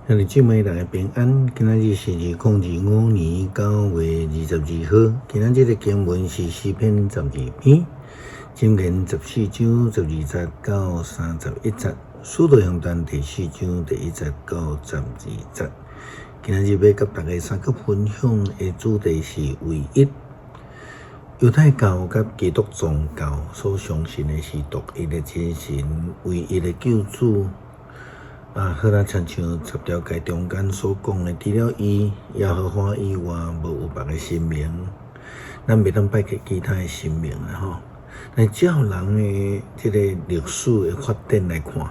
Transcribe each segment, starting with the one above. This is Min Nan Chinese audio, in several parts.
兄弟姊妹，大家平安。今仔日是2025年9月22號。今仔日的經文是詩篇12篇，箴言14章12節到31節，使徒行傳第四章第一節到12節。今仔日欲佮大家相佮分享的主題是唯一。猶太教佮基督宗教所相信的是獨一的真神，唯一的救主。啊，好若親像十條誡中間所講的，除了伊耶和華以外，無有別个神明，咱袂當拜其他的神明啦吼。但照人的這个歷史的發展來看，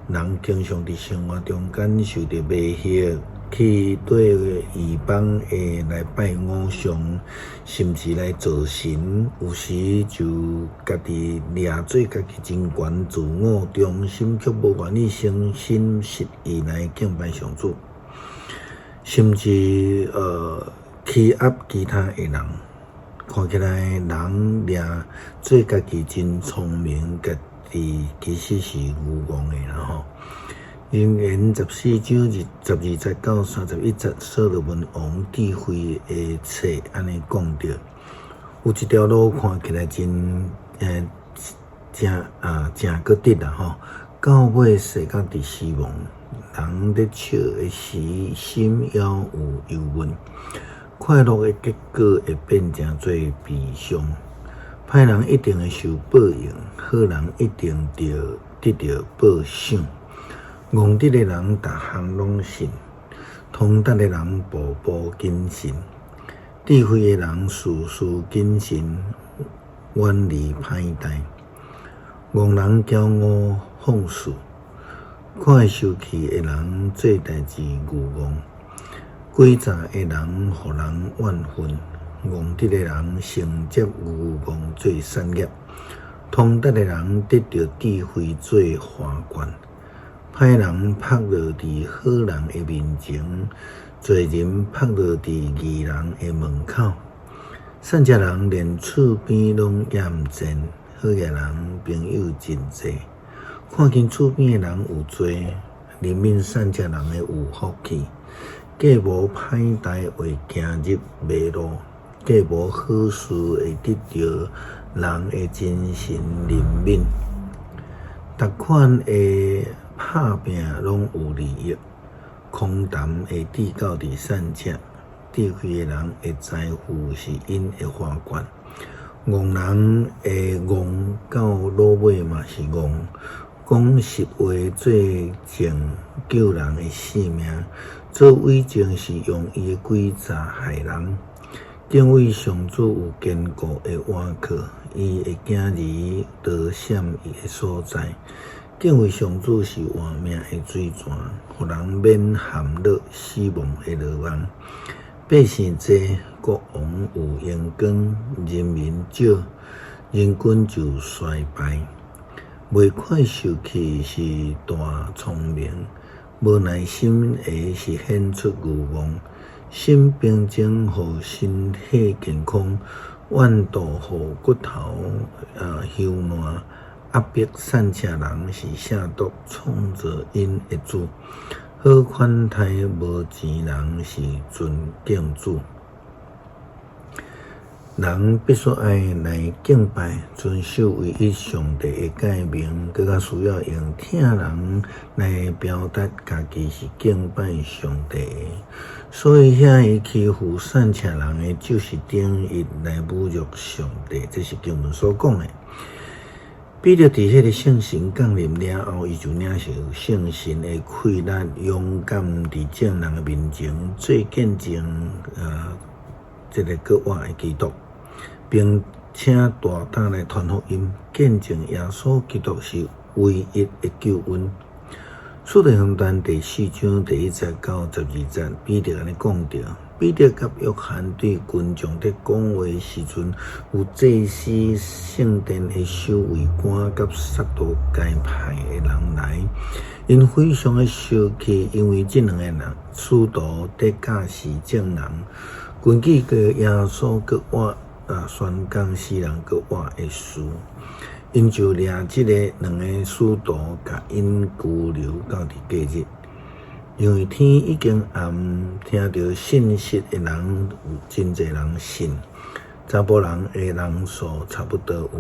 人經常佇生活中間受著迷惑，去對異邦的來拜偶像，甚至來造神，有時就家己掠做家己真懸自我中心，卻無願意誠心實意來敬拜上主，甚至欺壓其他的人。看起來人掠做家己真聰明，家己其實是愚戇的啦吼。箴言14章12節到31節，所羅門王智慧的冊按呢講著，有一條路看起來真正啊正閣直啦吼，到尾踅到佇死亡。人咧笑的時，心猶有憂悶。快樂的結果會變成做悲傷。歹人一定會受報應，好人一定著得著報賞。戇直的人，逐項攏信；通達的人，步步謹慎。智慧的人，事事謹慎，遠離歹代。戇人驕傲放肆，看會受氣的人做代誌愚戇。詭詐的人，予人怨恨；戇直的人承接愚戇做產業。通達的人得著智慧做華冠。歹人拍落佇好人的面前，罪人拍落佇義人的門口。散赤人連厝邊攏厭賤，好額人朋友真濟。看見厝邊的人有罪，憐憫散赤人的有福氣。計謀歹代會行入迷路，計謀好事會得著人的真神憐憫。逐款的拍拚攏有利益，空談會致到佇散赤。智慧的人的財富是𪜶的華冠。戇人的戇到老尾嘛是戇。講實話做證救人的性命，做偽證是用伊的詭詐害人。敬畏上主有堅固的倚靠，伊的囝兒躲閃伊的所在。敬畏上主是活命的水泉，予人免陷落死亡的羅網。百姓濟，國王有榮光；人民少，人君就衰敗。袂快受氣是大聰明，無耐心的是顯出愚戇。心平靜予身體健康，怨妒予骨頭朽爛。壓迫散赤人是下毒創造𪜶的主，好款待無錢人是尊敬主。人必須愛來敬拜、遵守唯一上帝的誡命，閣較需要用疼人來表達家己是敬拜上帝的。所以遐个欺負散赤人的，就是等於來侮辱上帝，這是經文所講的。彼得佇彼个聖神降臨了後，伊就領受聖神的氣力，勇敢佇眾人的面前做見證，這个復活的基督，並且大膽來傳福音，見證耶穌基督是唯一的救恩。使徒行傳第四章第一節到12節，彼得按呢講著。彼得佮約翰對群眾佇講話時陣，有祭司、聖殿的守衛官佮撒都該派的人來，𪜶非常的生氣，因為這兩个人使徒佇教示眾人，根據過耶穌復活啊，宣講死人復活的事，𪜶就掠這个兩个使徒，共𪜶拘留到佇隔日。因為天已經暗，聽著信息的人有真濟人信，查埔人的人數差不多有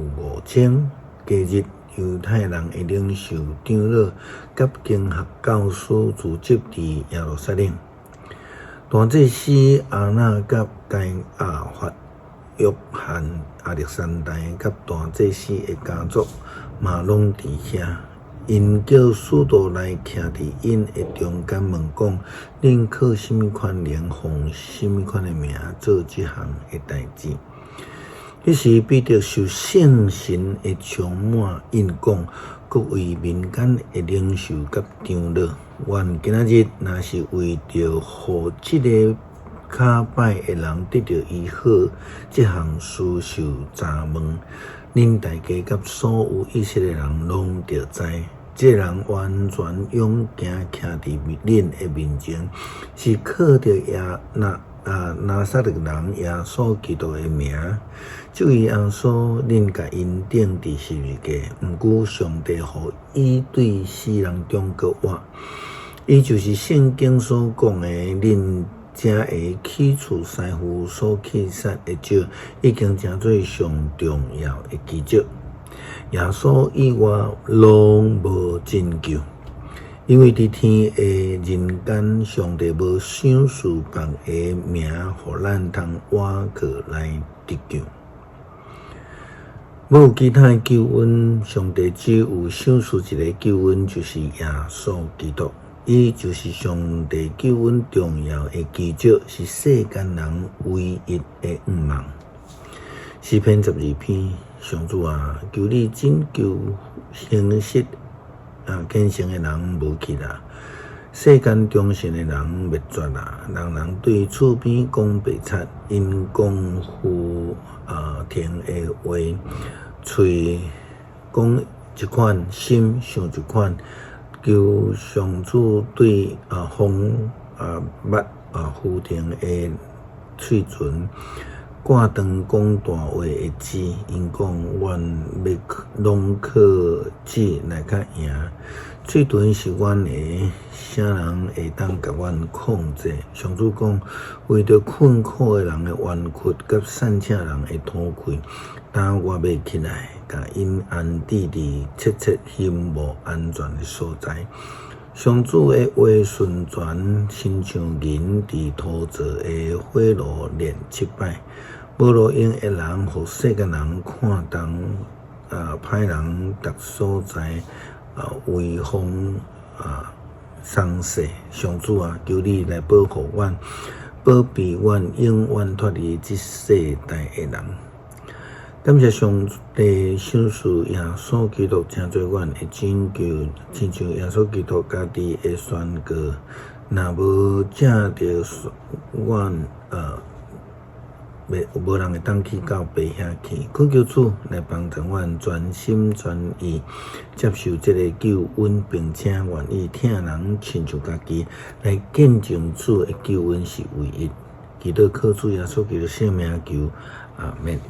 5000。隔日，猶太人的領袖、長老佮經學教師聚集佇耶路撒冷。大祭司亞那佮該亞法、約翰、亞歷山大佮大祭司的家族嘛攏佇遐。𪜶叫使徒來徛佇𪜶的中間問講：恁靠啥物權能，奉啥物款的名做這項的代誌？彼時彼得受聖神的充滿，𪜶講：各位民間的領袖佮長老，阮今仔日若是為著予這个跤擺的人得著醫好，這項事受查問，恁大家佮所有以色列人攏著知，這个人完全勇健徛佇恁的面前，是靠著耶拿啊拿撒勒人耶穌基督的名。這位耶穌，恁共𪜶釘佇十字架，毋過上帝予伊對死人中閣活。伊就是聖經所講的，恁遮的起厝師傅所棄殺的石，已經成做上重要的基石。耶穌以外攏無拯救，因為佇天下人間，上帝無賞賜別个名，予咱通倚靠來得救。無有其他的救恩，上帝只有賞賜一个救恩，就是耶穌基督。伊就是上帝救恩重要的基石，是世間人唯一的向望。詩篇12篇，上主啊，求你拯救誠實啊虔誠的人無去啦，世間忠信的人滅絕啦，人人對厝邊講白賊，𪜶講虛聽的話，喙講一款，心想一款。求上主對風密虛聽的喙唇，割斷講大話的舌。𪜶講，阮欲攏靠舌來較贏。喙唇是阮的，啥人會當共阮控制？上主講，為著困苦的人的冤屈，佮散赤人的討氣，今我欲起來，共𪜶安置佇切切興無安全的所在。上主的話純全，親像銀佇塗做的火爐煉七擺。無路用的人，予世間人看重，歹人逐所在威風鬆勢。上主啊，求你來保護阮，保庇阮，永遠脫離這世代的人。感謝上帝賞賜耶穌基督，成做阮的拯救，親像耶穌基督家己的宣告：若無藉著阮，無人會當去到爸遐去。懇求主來幫助阮全心全意接受這个救恩，並且願意疼人親像家己，來見證主的救恩是唯一。祈禱靠主耶穌基督聖名求，阿們。